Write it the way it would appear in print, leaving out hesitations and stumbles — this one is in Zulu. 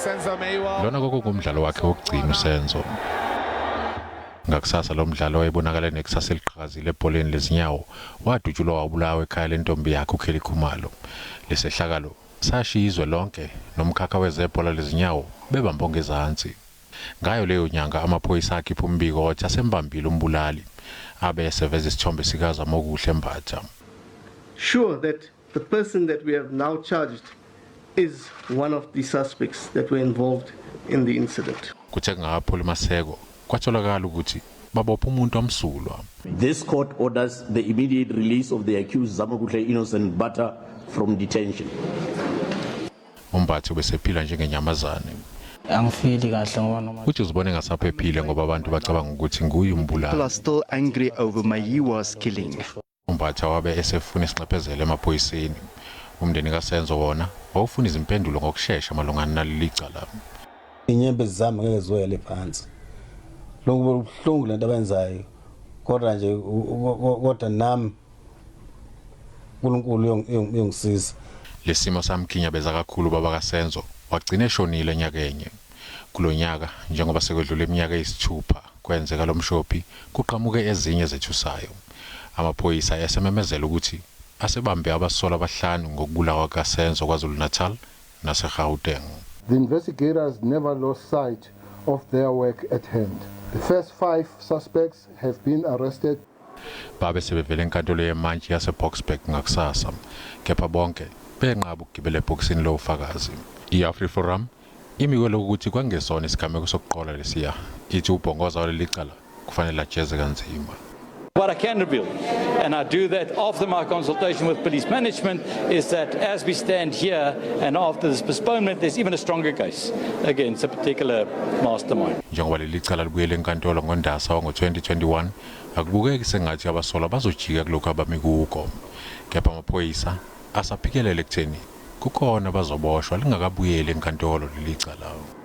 Senzo Meyiwa. Lona kwakungumdlalo wakhe wokugcina uSenzo. Ngakusasa lo mdlalo wayebonakala nekusasa eliqhakazile ebholeni lezinyawo wadutshulwa wabulawa ekhaya lentombi yakhe uKelly Khumalo. Lesehlakalo sashiya izwe lonke nomkhakha wezebhola lezinyawo bebambe ongezansi. Ngayo leyo nyanga amaphoyisa akhipha umbiko othi asembambile umbulali abe eseveza isithombe sikaZamokuhle Mbatha. Sure that the person that we have now charged is one of the suspects that were involved in the incident. Kuthe kungakapholi maseko kwatholakala ukuthi babopha umuntu omsulwa. This court orders the immediate release of the accused Zamokuhle Innocent Mbatha from detention. UMbatha ubesephila njengenyamazane. Angifili kahle ngoba noma Uthi uzibone engasaphephile ngoba abantu bacabanga ukuthi nguye People umbulali. are still angry over Meyiwa's killing. UMbatha wabe esefuna isinxephezelo emaphoyiseni. Umndeni kaSenzo wona wawufuna izimpendulo ngokushesha malungana naleli cala. Inyembezi zami ngeke ziwele phansi. Lokhu kubuhlungu lento abenzayo. Kodwa nje kodwa nami uNkulunkulu uyongisiza. Lesimo samkhinyabeza kakhulu baba kaSenzo wagcina eshonile nyakenye. Kulonyaka njengoba sekwedlule iminyaka eyisithupha kwenzeka lo mshophi kuqhamuke ezinye zethusayo. Amaphoyisa esememezela ukuthi asebambe abasolwa abahlanu ngokubulawa kaSenzo KwaZulu-Natal naseGauteng. The investigators never lost sight of their work at hand. The first five suspects have been arrested. Babe sebevele enkantolo yemantshi yaseBoksburg ngakusasa, kepha bonke benqaba ukugibela ebhokisini lofakazi. I-AfriForum imikwe ukuthi kwangesona isigameko sokuqola lesiya, ithi ubhongoza waleli cala kufanele ajeze kanzima. What I can reveal, and I do that after my consultation with police management, is that as we stand here and after this postponement, there's even a stronger case against a particular mastermind. Njengoba leli cala libuyele enkantolo ngoNdasa wango-2021, akubukeki sengathi abasolwa bazojika kulokhu abami kuko. Kepha amaphoyisa asaphikelele ekutheni kukhona abazoboshwa lingakabuyeli enkantolo leli cala.